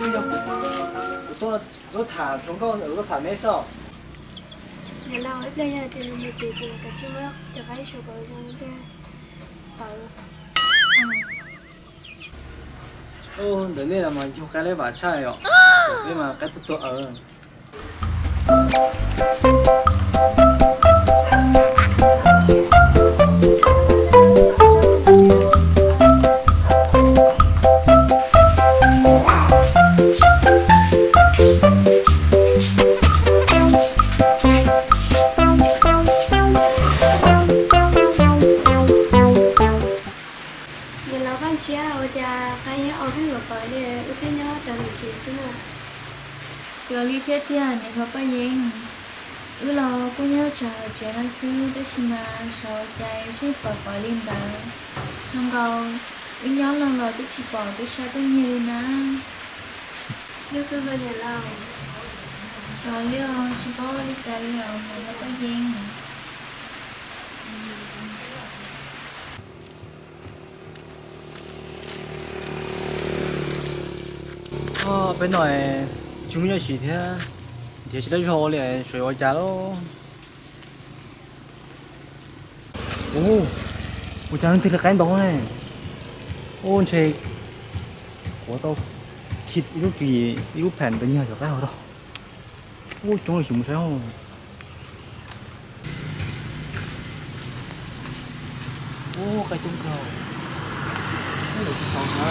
Kuv tuaj tham hluas nkauj, kuv tuaj tham neb xwb. Niam laus, ib pliag yog tias nws mus tsev ces kav tsij muab cov qaib sawv kom zoo ib pliag tawv. Ntawm nej los mas yug qaib leb vam tshaj yom. Peb mas qaib tuaj tuag aws. Niam laus Paj Ntshiab, ua cas qaib nyob ua vij vam pawg li, wb twb nyob tau ntawm tsev xwb na. Yog li thiab tiag niam hluas Paj Yeeb, wb los kuj nyob tsam hauv tsev no xwb tab sis mas xyov ua cas seej pawg pawg li ntawd. Hluas nkauj, wb nyob no los twb tsis pom tub sab tub nyiag li na. Yog kawg mas niam laus. Xyov li os, tsis paub li cas li os niam hluas Paj Yeeb. Peb no tsis muaj nyob si thiab, nrhiav tsis tau zog li, xyov yuav ua cas lauj. Ua cas leej twg li qaib ntau ne? Ua ntshe kuv tau khi ib lub ris, ib lub pheem ntawd nyiag cov qaib hauv rau. Ua coob li, sim mus saib. Ua qaib coob kawg, lawv tsis xav na.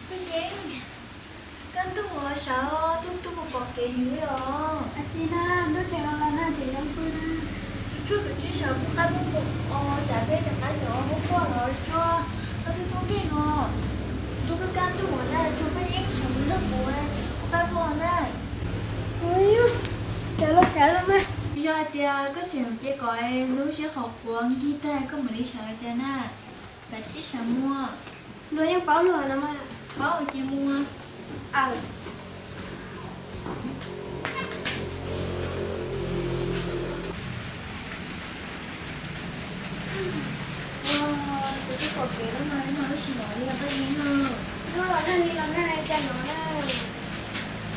Koj Yeeb, koj ntuj ua sawv tub tub mus pom kev heev li os. Tsis na, ntuj tseem los los na, tseem zoo pw na. Tsuag tsuag tus tsis sawv kuj qaib muab mus os, cas peb cov qaib cov muab quaj los tsuag, koj twb tub nkeeg os. Ntuj kaj kaj ntuj ua na, tsuag peb yeej sawv mus nrog kuv ua qaib muab na. Sawv los sawv los mas. Yog hais tias koj tseem cia kom lub siab qhov quav nkig tag koj mam li sawv cas na. Kav tsij sawv mus. Luag yeej paub luag no mas. Paub ces mus. Aws. Ua, kuv twb pom kev lawm mas, mas wb tsis hnov li os Paj Yeeb na. Nyob los nag li los nag cas no na.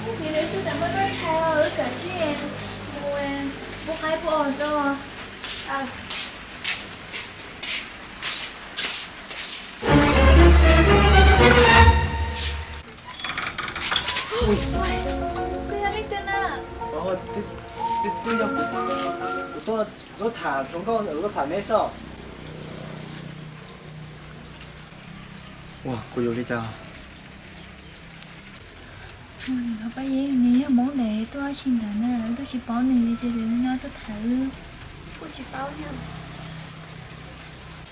Vim lawv xwb tas muaj dab ntshai, wb kav tsij mus, mus qaib pub os rau. Koj yog leej twg na? Twb yog kuv tuaj tham hluas nkauj, tuaj tham neb xwb. Ua, kuv yuav li cas? Paj Yeeb, nws yog Hmoob ntawd tuaj ua si ntawd na, wb twb tsis paub nws ces nws nyob tuaj tham wb, kuj tsis paub thiab.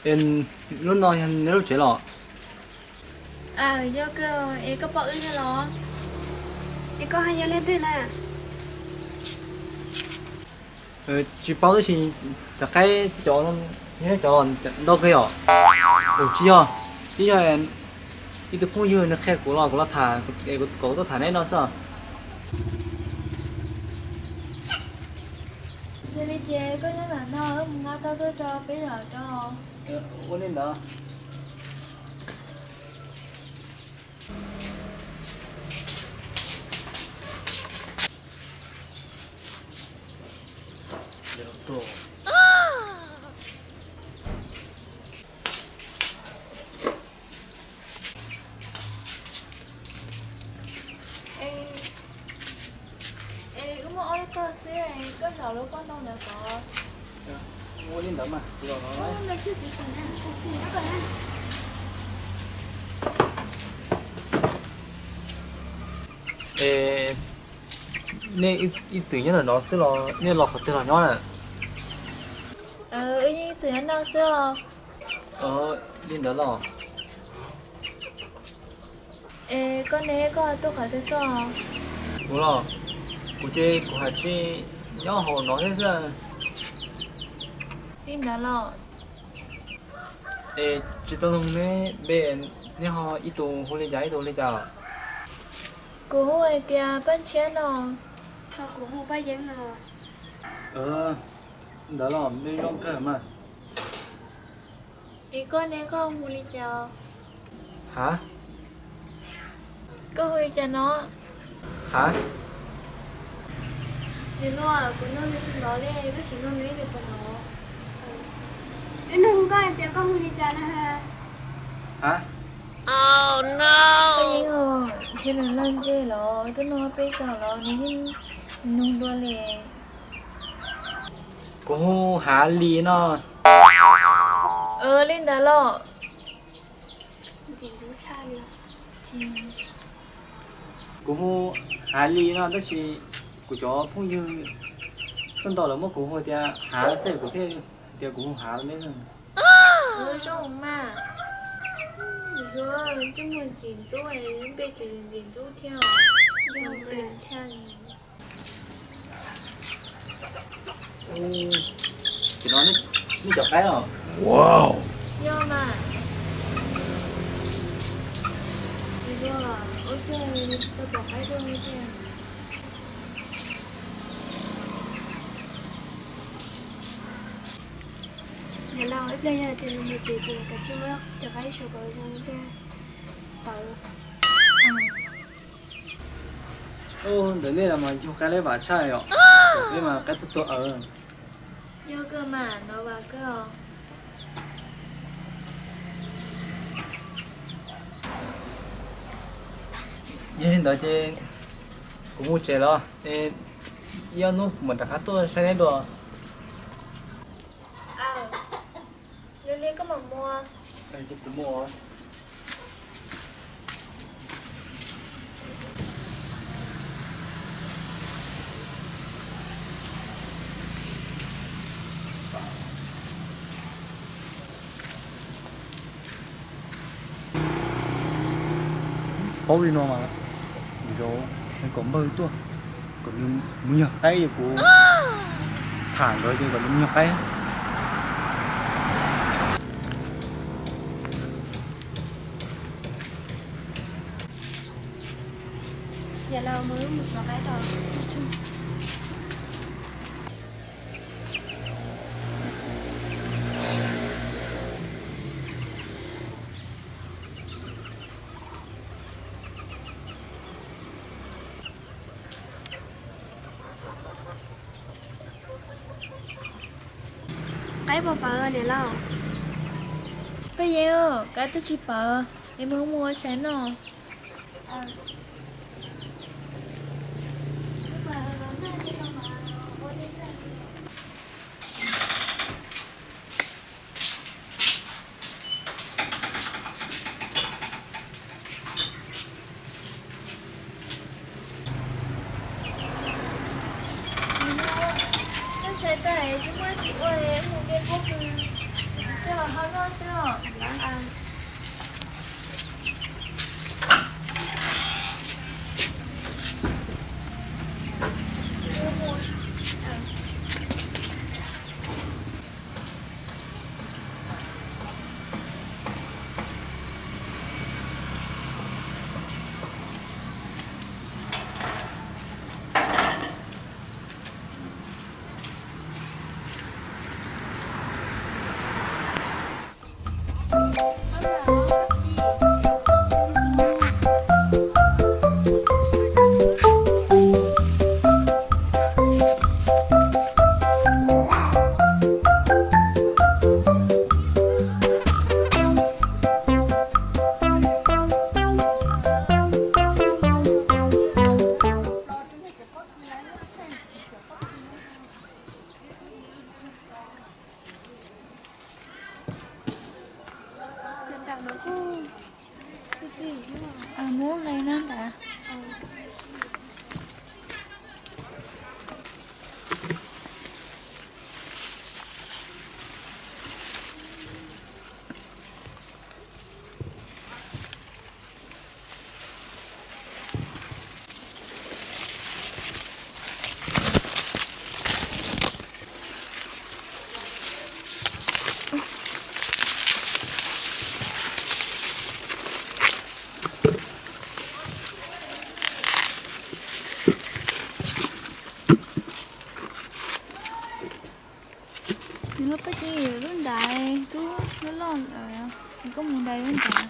Es lub no yog neb lub tsev los? Aws, yog kawg, es koj paub wb thiab los? Es koj haj yog leej twg na? Tsis paub tab sis cov qaib cov, cov ntau kawg yom. Ua tsis yog, twb yog ib tug phooj ywg nws qhia kuv los kuv los tham, es kuv tuaj tham neb no xwb. Yog li ces koj nyob ntawm no, wb mus nqa tau tuaj rau peb zom rau. Ua li ntawd. Es wb muaj ob lub tog xwb, koj zom lub pob ntoo ntawd tod. Ua li ntawd mas, kuv zom no. Es Nej ib txwm nyob ntawm no xwb los nej los qhov twg los nyob na? Wb yeej ib txwm nyob no xwb os. Li ntawd los. Es koj ne, koj tuaj qhov twg tuaj? Kuv los, kuv ces kuv hais tsij nyob hauv no thiab xwb. Li ntawd los. Es tsis tau noog neb npe, neb ho ib tug hu li cas ib tug hu li cas? Kuv hu hais tias Paj Ntshiab no. Ho kuv hu Paj Yeeb no. Ntawd los nws zoo kawg mas. Es koj ne, koj hu li cas? Hav? Koj hu li cas no? Hav? Niam hluas, kuv nug nws tsis hnov li, koj sim nug nws ib lwm puas hnov. Wb nug koj hais tias koj hu li cas na. Hav? Paj Yeeb, ntshe nws lag ntseg los twb nug peb zaug los nws yeej nug dua li. Kuv hu Hav Lis no. Li ntawd los. Kuv hu Hav Lis no tab sis kuv cov phooj ywg tuaj ntau lawv muab kuv hu tias Hav xwb kuv thiaj tias kuv hu Hav ne. Zoo mas, yuav coj mus ntxim ntxub, npe tsis ntxim ntxub thiab. Ntxim ntxub. Ces no nej cov qaib os? Yog mas. Ua cas tsis tau pom qaib dua li tiag. Niam laus, ib pliag yog tias nws mus tsev ces kav tsij muab cov qaib suav kom zoo ib pliag tawv. Ntawm nej los mas yug qaib leb vam tshaj yom. Tom peb mas qaib tuaj tuag awv. Yog kawg mas, nov vam kawg os. Yog li ntawd ces kuv mus tsev los, ib ob hnub mam rov qab tuaj saib neb dua. Li li koj mam mus. Ces kuv mus. Paub li no mas, kuv zov kom npawg tuaj, kom nws mus nyuag qaib, kuv tham nkawd ces kom nws mus nyuag qaib. Niam laus, mus wb mus sov qaib tau. Qaib puas pawv niam laus? Paj Yeeb, qaib twb tsis pawv, es mus mus ua tshais noj. Koj tshais tag tsis muaj tsis ua, mus nce pob kws, coj los hau noj xwb os. Muab nqe no ntag. Nws lub pob cig lub ntaiv twb loj loj lawm, koj mus ntais lub ntaiv.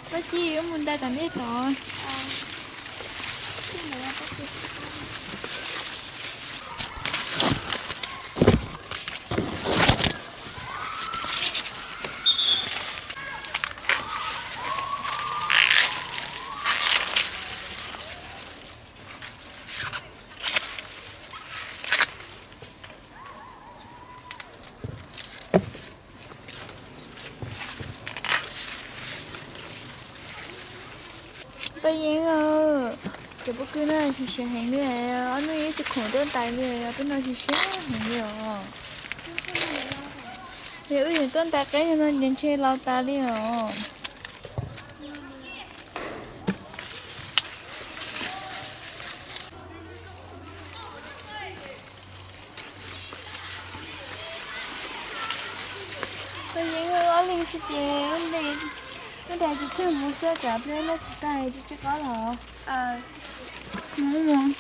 Pob cig yuav mus ntais tom ntej tod. Paj Yeeb, cov pob kws no siav siav heev li, ob hnub ib tsis khoom tuaj ntais li, ob hnub no siav siav heev li os. Yog wb yuav tuaj ntais qeb no ces ntshe laus tas li os. Paj Yeeb, ob leeg xwb ces wb ntais tsis tsheej mus xwb, tsam pliag loj tsis tag tsis tsw qab los. Mus mus.